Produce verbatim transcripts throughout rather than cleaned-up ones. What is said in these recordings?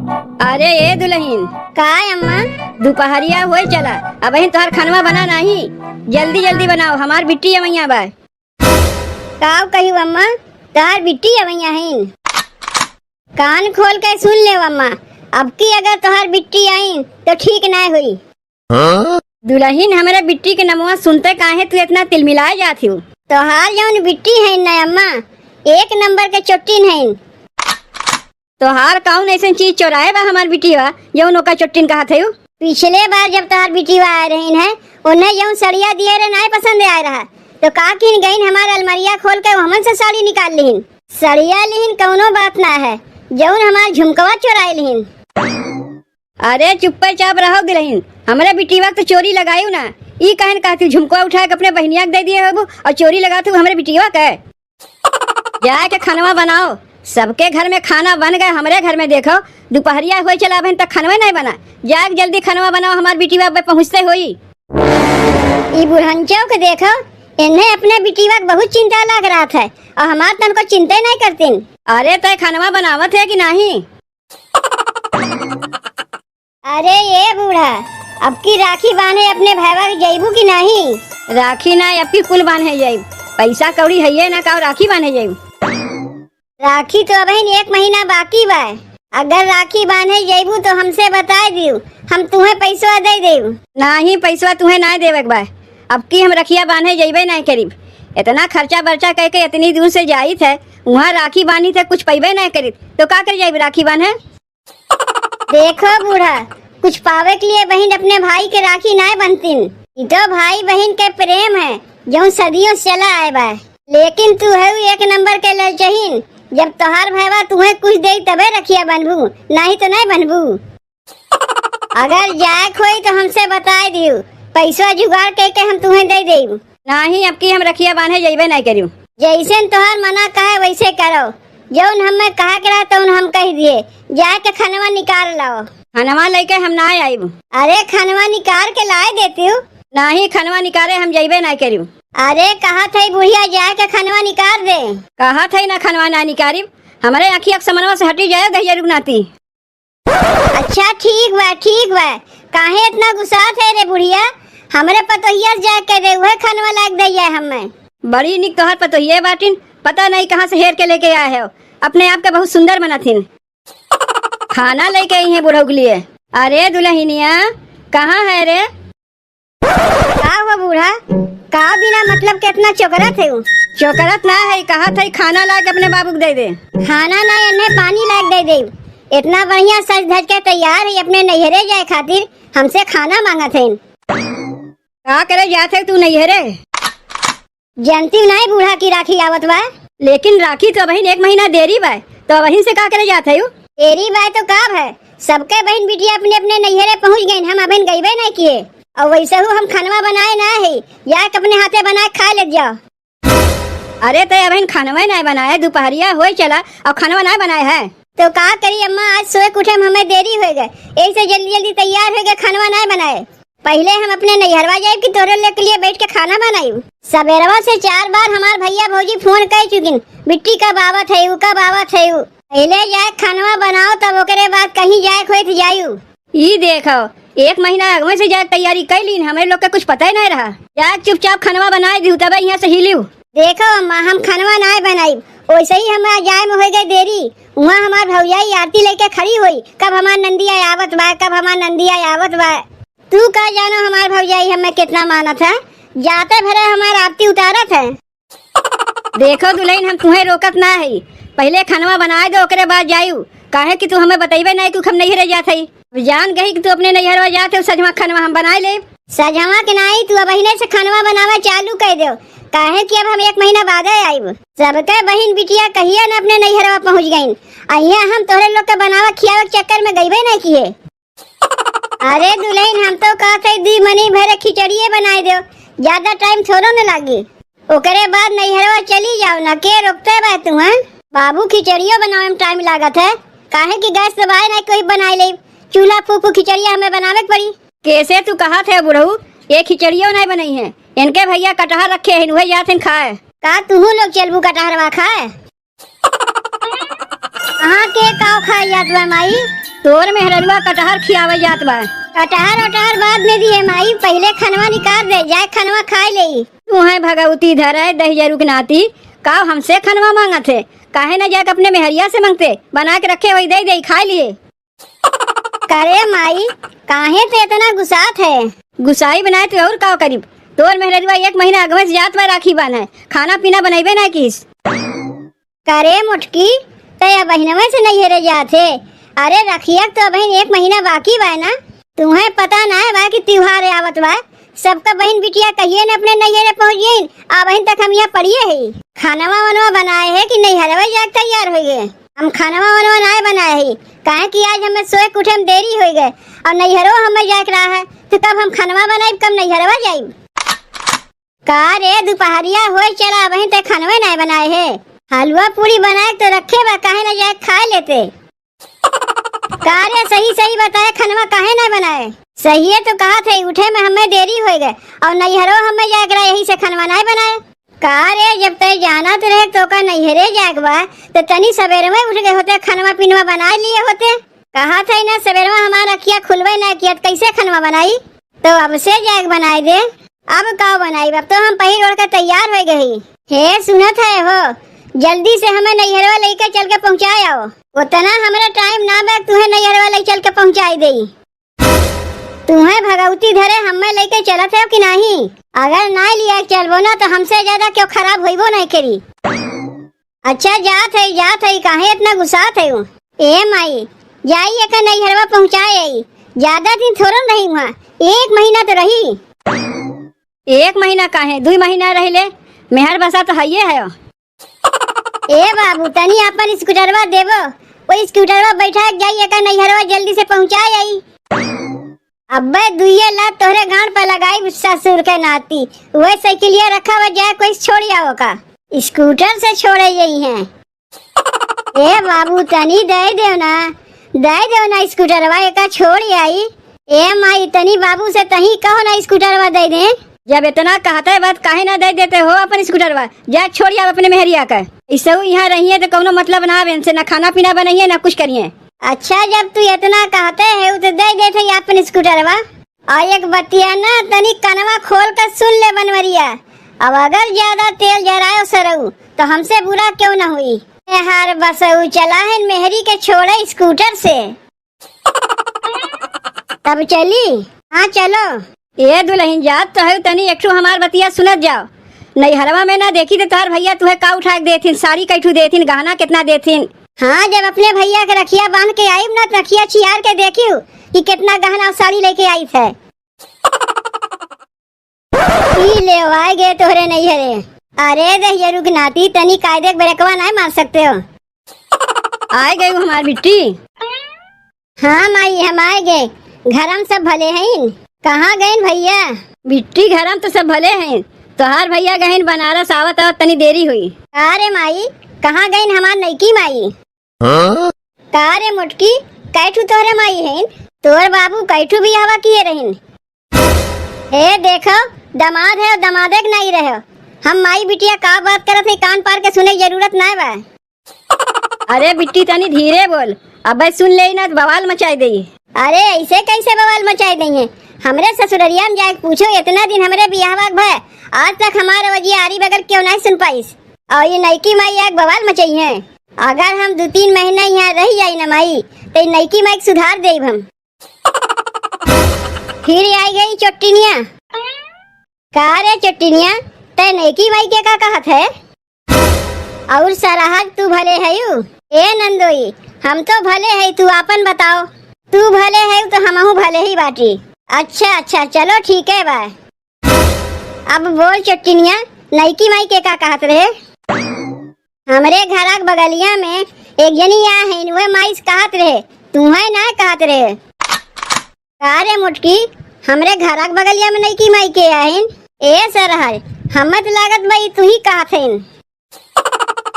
अरे ए दुलहिन। का अम्मा? दुपहरिया होए चला, अबहिन तोहार खनवा बना नाही, जल्दी जल्दी बनाओ, हमार बिट्टी अवैया बा। काव कहियो अम्मा, तोहार बिट्टी अवैया हईन? कान खोल के सुन लेव अम्मा, अबकी अगर तोहार बिट्टी आईन तो ठीक नाय होई। दुलहिन, हमरे बिट्टी के नमवा सुनते काहे तू एतना तिलमिलाए जात हिउ? तोहार जउन बिट्टी हईन न अम्मा, एक नंबर के चोट्टिन हईन। तोहार कउन अइसन चीज चोराए बा हमार बिटिया, जउन ओका चोट्टिन कहत हइउ? पिछले बार जब तोहार बिटिया आए रहिन है, उन्हें जउन सड़िया दिए रहे नाय पसंद आए रहा, तो का किन गइन हमार अलमरिया खोल के हमन से साड़ी निकाल लिहिन। सड़िया लिहिन कउनो बात ना है, जउन हमार झुमकवा चोराए लिहिन। अरे चुप्पे चाप रहो दुलहिन, हमरे बिटिया के तो चोरी लगायु ना। ई कहन कहती झुमकवा उठाए के अपने बहिनिया के दे दिए होबू अउर चोरी लगात हू हमरे बिटिया के। जाए के खनवा बनाओ, सबके घर में खाना बन गए, हमरे घर में देखो दुपहरिया होए चला अबहिन तक खनवे नहीं बना। जाए के जल्दी खनवा बनाओ, हमार बिटिया अबे पहुँचते होई। ई बुढ़ंचो के देखो, इन्हें अपने बिटिया के बहुत चिंता लाग रहा था अउर हमार तनको चिंते नहीं करतीन। अरे तय खनवा बनावत है कि नहीं? अरे ए बूढ़ा, अबकी राखी बांधे अपने भैया के जइबू कि नाही? राखी ना, अबकी कुल बांधे जाइब। पैसा कौड़ी हइये ना का, राखी बांधे जाइब? राखी तो अबहिन एक महीना बाकी बा। अगर राखी बांधे जइबू तो हमसे बताए दियो, हम तुहें पैसवा दे देब। नाही, पैसवा तुहें ना देवे के बा। अबकी हम रखिया बांधे जइबे ना करिब। इतना खर्चा बर्चा कइके इतनी दूर से जाइत है, उहाँ राखी बांधित है, कुछ पइबे ना करित, तो का कर जाइब राखी बांधे? देखो बूढ़ा, कुछ पावे के लिए बहिन अपने भाई के राखी नाय बनतीन। ई तो भाई बहिन के प्रेम है, जउन सदियों से चला आए बा। लेकिन तू है एक नंबर के ललचहीन, जब तोहार भैवा तुहें कुछ दे तबे रखिया बनबू, नाही तो नाय बनबू। अगर जाए के होई तो हमसे बताए दियो, पैसवा जुगाड़ कइके हम तुहें दे देब। नाही, अबकी हम रखिया बांधे जइबे नाय करियो। जइसन तोहार मना कहे वइसे करो, जउन हमें कहे के रहा तउन हम कहि दिए, जाए के खनवा निकार लाओ। खनवा लइके हम नाय आइब। अरे खनवा निकार के लाए देतिउ। नाही, खनवा निकारे हम जइबे नाय करिब। अरे कहत हई बुढ़िया जाए के खनवा निकार दे। कहत हई ना खनवा नाय निकारिब, हमरे अँखिया के समनवा से हटी जाए दहिया रुगनाती। अच्छा ठीक बा, ठीक बा, काहे इतना गुस्सात है रे बुढ़िया? हमरे पतोहिया से जाए के दे, उहे खनवा लाग दे जाए हमें। बड़ी निक तोहर पतोहिया बाटिन, पता नहीं कहाँ से हेर के लेके आए हो, अपने आप के बहुत सुंदर मनत हिन। खाना लेके आई हैं बुढ़ऊ के लिए। अरे दुलहिनिया, कहाँ है रे? का हुआ बूढ़ा, का बिना मतलब के इतना चोकरत है? चोकरत ना है, कहत है खाना लाके अपने बाबू के दे दे। खाना ना, एन्हें पानी लाके दे दे। इतना बढ़िया सज धज के तैयार है अपने नैहरे जाए खातिर, हमसे खाना मांगत है। का करे जात है तू नैहरे? जनती नहीं बूढ़ा की राखी आवत बा। लेकिन राखी तो अबहिन एक महीना देरी बा, तो अबहिन से का करे जात है? देरी बा तो का भा, सबके बहिन बिटिया अपने अपने नैहरे पहुँच गइन, हम अबहिन गइबे नहीं किए। अउर वइसहू हम खनवा बनाए ना है, जाके अपने हाथे बनाए खाए ले जाओ। अरे तय अबहिन खनवा नहीं बनाए, दुपहरिया होए चला अउर खनवा नहीं बनाए है। तो का करी अम्मा, आज सोए के उठे में हमें देरी होइ गए, यही से जल्दी जल्दी तैयार होइ गए, खनवा नहीं बनाए। पहिले हम अपने नैहरवा जाइब कि तोहरे लोग के लिए बैठ के खाना बनाइब। सबेरवा से चार बार हमार भैया भौजी फोन कर चुकिन, बिट्टी कब आवत है, उ कब आवत है, उ। पहिले जाए खानवा बनाओ, तब ओकरे बाद कहीं जाए के होई त जायू। ई देखो, एक महीना अगवे से जाए तैयारी कर लीन, हमरे लोग के कुछ पता ही नहीं रहा। जाए चुपचाप खानवा बनाए दिहू, तबे यहाँ से हिलियो। देखो अम्मा, हम खानवा नाय बनाइब, वैसे ही हमरा जाए में हो गए देरी। वहाँ हमार भौजाई आरती लेके खड़ी होई, कब हमार नंदिया आवत बा, कब हमार नंदिया आवत बा। तू का जानो हमार भौजाई हमें कितना मानत है, जाते भरे हमार आरती उतारत है। देखो दुल्हन, हम तुहें रोकत ना है, पहले खनवा बनाए दो, ओकरे बाद जायू, काहे कि तू हमें बतइबे नहीं कि हम नैहरे जात है। अब जान गई कि तू अपने नैहरवा जात है, सजवा खनवा हम बनाए ले। सजवा के नाई, तू अब अहिने से खनवा बनावे चालू कर दो, काहे कि अब हम एक महीना बादे आइब। सबके बहिन बिटिया कहिए न अपने नैहरवा पहुँच गईन, अहिया हम तोहरे लोग के बनावे खियावे के चक्कर में गईबे नहीं किए। अरे दुल्हन, हम तो कहत हई दुई मनी भरे खिचड़िए बनाए देव, ज्यादा टाइम थोड़ो न लागी। ओकरे बाद नैहरवा चली जाओ न, के रोकते बा तुहन? बाबू, खिचड़ियो बनावे में टाइम लागत है, काहे कि गैस तो बाय नहीं कोई बनाए ले, चूल्हा फूक फूक खिचड़िया हमें बनावे के पड़ी। कैसे तू कहत है बुढ़ऊ, ये खिचड़ियो नहीं बनई है, इनके भैया कटहर रखे हैं, उहे जात हैं खाए। का तुहू लोग चलबू कटहरवा खाए? कहाँ के काव खाए जात बा माई? तोर मेहररुआ कटहर खियावे जात बा। कटहर ओटहर बाद में दिहे माई, पहिले खनवा निकार दे, जाए खनवा खाए लेई। तू है भगवती धरे दहिजरू के नाती, का हमसे खनवा मांगत है? काहे न जाके अपने मेहरिया से मांगते, बना के रखे वही दे दे, खाए लिए। करे माई, काहे ते इतना गुस्सात है? गुस्साई बनाए तो और का करीब? तोर मेहररुआ एक महीना अगवे से जात बा राखी बान्हे, खाना पीना बनैबे ना किस। करे मोटकी, ते अब बहिनवे से नैहरे जात है? अरे रखिया तो बहिन एक महीना बाकी बा ना, तुम्हें पता ना है बा कि त्योहार आवत बा, सबका बहिन बिटिया कहिए ने अपने नैहरे पहुँच गईन, आ बहिन तक हम यहाँ पड़िए है। खानवा वनवा बनाए है कि नैहरवा जाके तैयार हो गए? हम खानवा वनवा नाय बनाए है, काहे कि आज हमें सोए के उठे में देरी हो गए और नैहरो हमें जाए के रहा है, तो कब हम खानवा बनाई, कब नैहरवा जाई? का रे, दुपहरिया होए चला, अबहिन ते खनवे नाय बनाए है। हलवा पूरी बनाए के तो रखे बा, काहे ना जाए खाए लेते? का रे, सही सही बताए, खनवा काहे नाय बनाए? सहिए तो कहा थे, उठे में हमें देरी होए गए और नैहरो हमें जाए के रहा, यही से खनवा नाय बनाए। का रे, जब ते जानत रहे तो का नैहरे जाए के बा, तो तनी सवेरे में उठ गए होते, खनवा पिनवा बनाए लिए होते। कहा थे ना, सवेरे में हमारा अखिया खुलवे ना किया, तो कैसे खनवा बनाई? तो अब से जाए के बनाए दे। अब का बनाई, अब तो हम पहिर ओढ़ के तैयार हो गई। हे सुनत है हो, जल्दी से हमें नैहरवा लेके चल के पहुँचाए आओ। उतना हमरा टाइम ना बा, तुहे नैहरवा ले चल के पहुँचाई देई। तुहे भगवती धरे हमें लेके चलत है कि नहीं? अगर ना लिया चलबो ना तो हमसे ज्यादा क्यों खराब होइबो नहीं करी। अच्छा जात है, जात है, काहे इतना गुस्सात है? ए माई, जाई एकर नैहरवा पहुँचाए आई। ज्यादा दिन थोड़न रही वहाँ, एक महीना तो रही। एक महीना काहे, दुई महीना रहिले, मेहर बसा तो हइये है। ए बाबू, तनी आपन स्कूटरवा देबो, वो स्कूटरवा बैठा के जाई एकर नैहरवा जल्दी से पहुँचाए आई। अब्बे दुइये लात तोहरे गांड पे लगाई ससुर के नाती, वह साइकिलिया रखा हुआ जाए कोई छोड़ आओ का, स्कूटर से छोड़े यही हैं। ए बाबू, तनी दे देव ना, दे देव ना स्कूटरवा, एका छोड़ आई। ए माई, तनी बाबू से तही कहो ना, स्कूटरवा दे दे। जब इतना कहते बात, काहे ना दे देते हो अपन स्कूटरवा? जा छोड़ आओ अपने मेहरिया का। इसहू यहाँ रहिए तो कौनो मतलब ना आवे इनसे, ना खाना पीना बनाइए, ना कुछ करिए। अच्छा, जब तू इतना कहते है तो दे देते ही अपन स्कूटरवा। और एक बतिया ना, तनी कनवा खोल कर सुन ले बनवरिया, अब अगर ज्यादा तेल जरायो सरऊ तो हमसे बुरा क्यों न हुई। ए हार बसऊ, चला है मेहरी के छोड़े स्कूटर से। तब चली? हाँ चलो। ए दुलहिन, जात तो है तनी, एक ठो हमार बतिया सुनत जाओ। नैहरवा में ना देखी तो तोहार भैया तुहे का उठा के देथिन, साड़ी कैठू देथिन, गहना कितना देथिन। हाँ, जब अपने भैया के रखिया बांध के आइब ना तो रखिया चियार के देखियो कि कितना गहना और साड़ी लेके आई थे। ई ले आए गए तोहरे नैहरे। अरे दहिया रुक नाती, तनी कायदे के ब्रेकवा नाय मार सकते हो? आए गए हमार बिट्टी। हाँ माई, हम आए गए। घर में सब भले हैं? कहाँ गए भैया? बिट्टी, घर में तो सब भले हैं, तोहार भैया गए बनारस, आवत आवत तनी देरी हुई। अरे माई, कहाँ गए हमार नईकी माई? हाँ? का रे मोटकी, कैठू तोहरे माई हैं? तोर बाबू कैठू बियाहवा किए रहिन? ए देखो, दमाद है, दमादे के नाई रहे। हम माई बिटिया का बात करत है, कान पार के सुने के जरूरत ना बा। अरे बिट्टी, तनी धीरे बोल, अबे सुन ले ना तो बवाल मचाई देई। अरे ऐसे कैसे बवाल मचाई देई है? हमरे ससुररिया में जाके पूछो, इतना दिन हमरे बियाहवा के भय, आज तक हमारे वजिया आरी बगल क्यों नहीं सुन पाइस? और ये नईकी माई एक बवाल मचाई है। अगर हम दो तीन महीना यहाँ रह जाई ना माई, तो ये नईकी माई के सुधार देब हम। फिर आई गई चोट्टिनिया। का रे चोट्टिनिया, तै नईकी माई के का कहत है? और सरहज तू भले हयू? ए नंदोई, हम तो भले है, तू आपन बताओ। तू भले है तो हमहू भले ही बाटी। अच्छा अच्छा, चलो ठीक है बा। अब बोल चोट्टिनिया, नईकी माई के का कहत रहे? हमरे घरा के बगलिया में एक जनी आ है, वह माई से कहत रहे, तुम्हें ना कहत रहे। का रे मोटकी, हमरे घरा के बगलिया में नईकी माई के आहिन? ए सरहज, हमें तो लागत बा ई तू ही कहत हईन।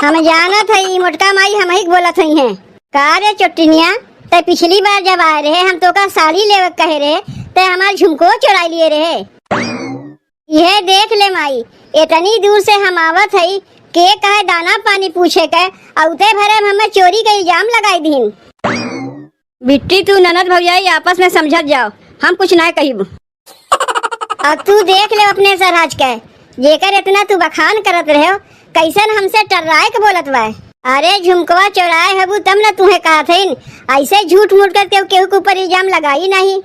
हम जानत हई, ई मोटका माई हमही के बोलत हई हैं। का रे चोट्टिनिया, तै पिछली बार जब आए रहे, हम तोका साड़ी लेवे के कहे रहे, तै हमार झुमको चुराई लिए रहे। यह देख ले माई, इतनी दूर से हम आवत हई, के कहे दाना पानी पूछे के, अउते भरे में हमें चोरी के इल्जाम लगाई दीन। बिट्टी, तू ननद भौजाई आपस में समझत जाओ, हम कुछ नाय कहिब। अब तू देख ले अपने सरहज के, जेकर इतना तू बखान करत रहे हो, कैसन हमसे टर्राए के बोलत बा। अरे झुमकवा चोराए हबू तब न तुहे कहत हइन, ऐसे झूठ मूठ करके केहू के ऊपर इल्जाम लगाई नहीं।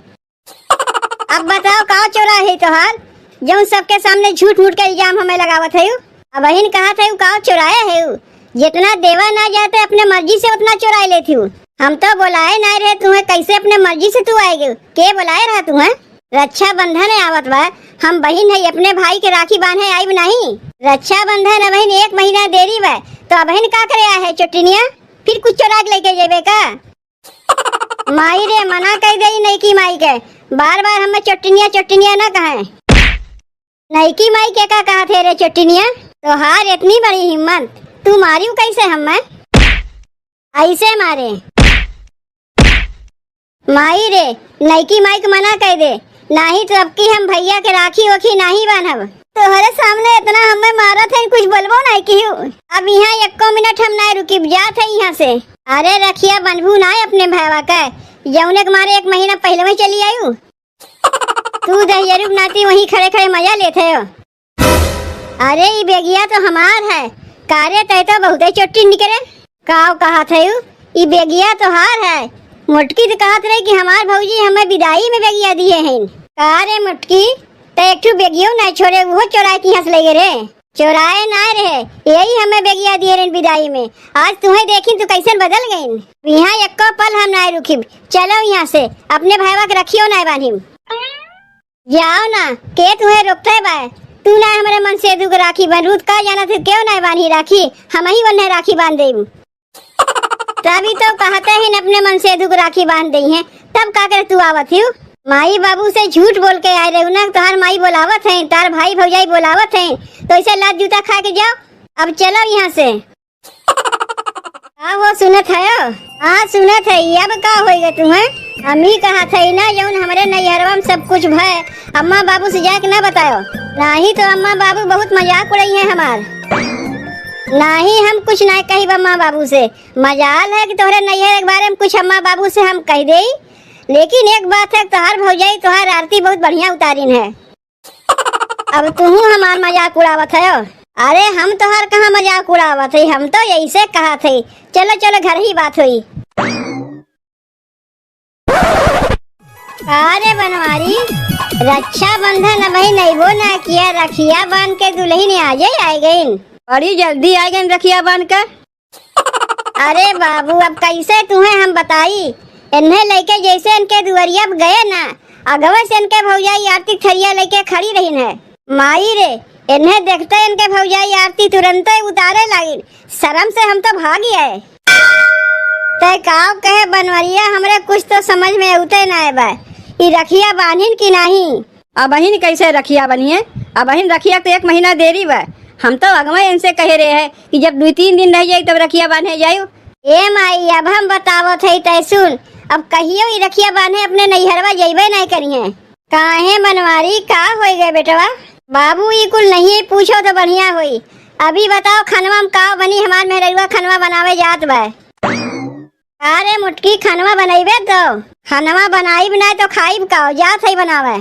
अब बताओ, का चोराए है तोहार, जौन सबके सामने झूठ मूठ के इल्जाम हमें लगावत है? अबहिन कहत है, का चोराए है? जितना देवा ना जाते, अपने मर्जी से उतना चोराए लेती हूँ। हम तो बोलाए ना रहे तुम्हें, कैसे अपने मर्जी से तू आए गए? के बोलाए रहा तुम्हें? रक्षाबंधन आवत बा, हम बहिन है, अपने भाई के राखी बांधे आइब नहीं। रक्षाबंधन अबहिन एक महीना देरी बा, तो अबहिन का करे आए है चोटिनिया? फिर कुछ चोरा के लेके जेबे का? माई रे, मना कह दे नईकी माई के, बार बार हमें चोटिनिया चोटिनिया ना कहें। नईकी माई के का कहत है रे चोटिनिया? तोहार इतनी बड़ी हिम्मत, तू मारियो कैसे हमें? ऐसे मारे। माई रे, नईकी माई के मना कह दे, नाही तो अब की हम भैया के राखी ओखी नाही बांधब। तोहरे सामने इतना हमें मारत है, कुछ बोलबो नहीं किहू। अब यहाँ एको मिनट हम नहीं रुकिब, जात है यहाँ से। अरे रखिया बंधबू ना अपने भाईवा के, जौने के मारे एक महीना पहले में चली आयु। तू दहियरू के नाती वहीं खड़े खड़े मजा लेते हो। अरे ई बेगिया तो हमार है। का रे, तै तो बहुते चोट्टी निकरे। काव कहत है उ? ई बेगिया तोहार है। मोटकी तो कहत रही कि हमार भौजी हमें विदाई में बेगिया दिए हैं। का रे मोटकी, तै एक ठो बेगियो ना छोड़े, उहो चोराए के यहाँ से ले गए रे। चोराए ना रहे, यही हमें बेगिया दिए रहे विदाई में। आज तुम्हें देखी तू कैसन बदल गई। यहाँ एको पल हम ना रुकिब, चलो यहाँ से, अपने भाईवा के रखियो ना बांधिम। जाओ ना, के तुहे रोकते बा? तू ना हमरे मनसेधू के राखी बांध, रुत का जाना थे, केव ना बांधी राखी, हम ही वन्हे राखी बांध देब। तभी तो कहते हैं अपने मनसेधू के राखी बांध दे हैं, तब का करे तू आवत हिउ? माई बाबू से झूठ बोल के आए रहे ना, तोहार माई बोलावत है, तार भाई भौजाई बोलावत है, तो इसे लात जूता खा के जाओ। अब चलो यहाँ से। का हो सुनत है? हाँ सुनत है, अब का होइगा तुम्हें? हम ही कहत है ना, जौन हमरे नैहरवा में सब कुछ भय, अम्मा बाबू से जाके ना बतायो, नाही तो अम्मा बाबू बहुत मजाक उड़ाई है हमार। नाही हम कुछ ना कहिब अम्मा बाबू से, मजाल है कि तोहरे नैहर के बारे में कुछ अम्मा बाबू से हम कह देई, लेकिन एक बात है, तोहार भौजाई तोहार आरती बहुत बढ़िया उतारिन है। अब तुहू हमार मजाक उड़ावत हयो। अरे हम तोहार कहाँ मजाक उड़ावत है, हम तो यही से कहत है। चलो चलो घर ही बात होई। अरे बनवारी, रक्षाबंधन अबही नैबो ना किया, रखिया बांध के दुल्हन आजे आए गईन। बड़ी जल्दी आए गईन रखिया बांध के। अरे बाबू, अब कैसे तुहें हम बताई, इन्हें लेके जैसे इनके दुआरिया पे गए ना, अगवे से इनके भौजाई आरती थरिया लेके खड़ी रहिन है। माई रे, इन्हें देखते इनके भौजाई आरती तुरंते उतारे लागिन, शर्म से हम तो भागी आए। तै काव कहे बनवरिया, हमरे कुछ तो समझ में अउते ना बा, ई रखिया बांधिन कि नाही? अबहिन कैसे रखिया बनिए? अबहिन रखिया तो एक महीना देरी बा। हम तो अगवे इनसे कहे रहे हैं कि जब दुइ तीन दिन रह जाई तब रखिया बांधे जायु। ए माई, अब हम बतावत है तै सुन, अब कहियो ई रखिया बांधे अपने नैहरवा जइबे नहीं करिए। काहे बनवारी, का होई गए बेटवा? बाबू ई कुल नहीं पूछो तो बढ़िया होई। अभी बताओ खनवा में का बनी, हमार मेहररुआ खनवा बनावे जात बा। अरे मोटकी, खनवा बनइबे तो? खनवा बनाइब नाय तो खाइब का? जात है बनावे।